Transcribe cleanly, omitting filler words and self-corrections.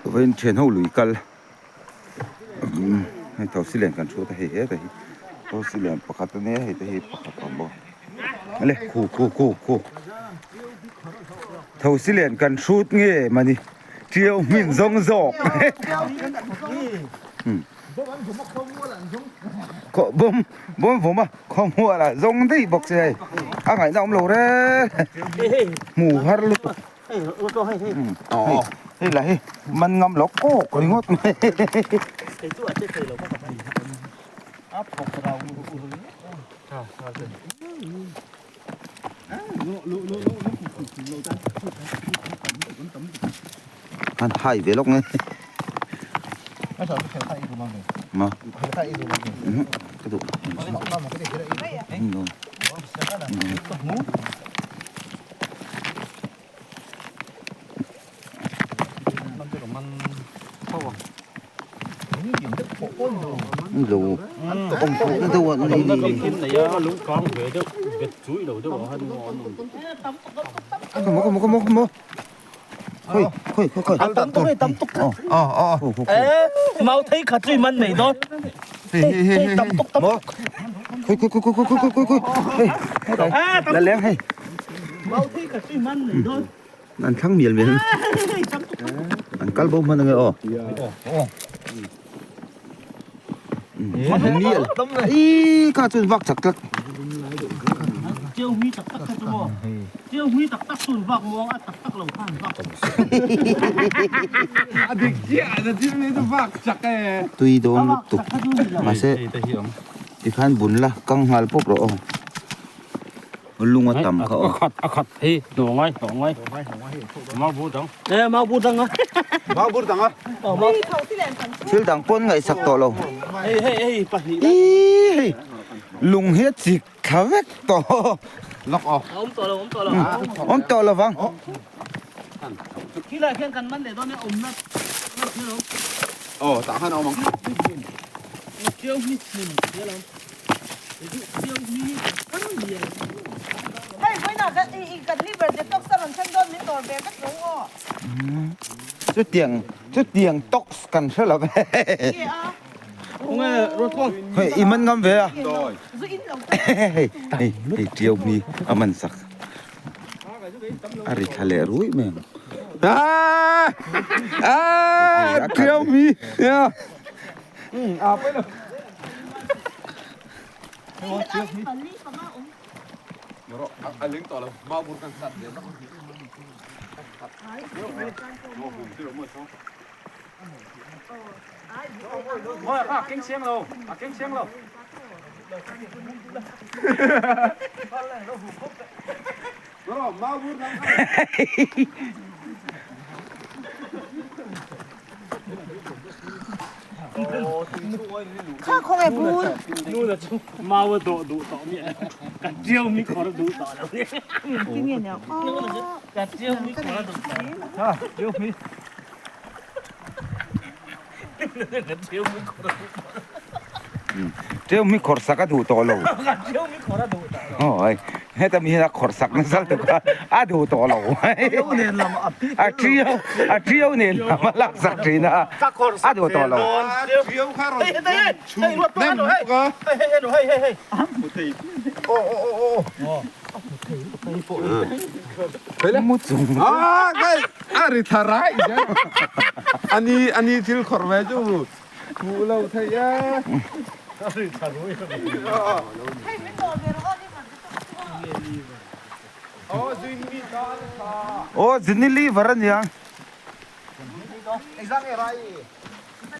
Vawiin thian ho lui kal hei thosi len kan thu te hei hetah hi thosi len pakhat a nia hei te hi pakhat a awm bawk a le khu khu khu khu thosi len kan hrut nge mani tiau hmin zawng zawk khaw bawm bawm vawm a khaw hmuah lah zawng daih bawk se hei a ngaihna awm lo reng hmu har lutuk. Hei lah hi man ngam lo kawk ringawt mai. An hai ve lawk nge. Ma. Ka duh. Lo awm pawh na deuh a ni ni ka mo ka mo khoi khoi khoi khoi tam tuk tam tuk ờ ờ mau thấy khát truy man này đó tam tuk tam tuk khoi khoi khoi khoi khoi khoi khoi hei la leng hei mau thấy khát truy man này đó an thlang mial mial an kal bo hman ange aw mial i kha chuan vak chak tlat chiêu mi tak tak kha chu maw chiêu mi tak tak chun vak muang a tak tak lo khan vak a dik chiah na thil ni chu vak chak e tui dawn lutuk mahse tikhan bun la kang nghal pawp rawh aw lung a tam kha aw a khat a khat hei hnawh ngai hnawh ngai mau bur dang e mau bur dang a mau bur dang a thil dang pawn ngaihsak tawh lo hei hei hei pahnih i hei lung hi a chik thla vek tawh lawk aw awm tawh lo awm tawh lo awm tawh lo vang khi lai khian kan man leh dawn e awmna aw tah khan a awm ang chiau hi hmun chial awm chiau hi kan lian Hei vawiinah kan i i kan liver detox a rawn thlen dawn min dawr ve vek lo aw. Chutiang chutiang tox kan hre lo ve. Hei i man ngam ve a. Hei hei hei tiau mi a man sak. A ri thla leh rui mai ang. Ah! Ah! Tiau mi. Ya. Kha khaw nge bur. Nu na chu mau a dawh duh tawh mi ka tiau mi khawr duh tawh lo ni. Tinge nia. Ka tiau mi khawr duh tawh. Ha, tiau mi. Ka tiau mi khawr duh tawh. Tiau mi khawr sak a duh tawh lo. Ka tiau mi khawr a duh tawh lo. Oi, heta mi hian a khawr sak nasa lutuk a, a duh tawh lo. A tiau, a tiau nen lam a lak sak thin a, a duh tawh lo. Tiau kha rawn chhum nem bawk a. Aw aw aw aw. Mu chung. Ah, kai a ri tha rai. Ani ani thil khawr ve chu hmuh lo thei e. Aw zini liver ania.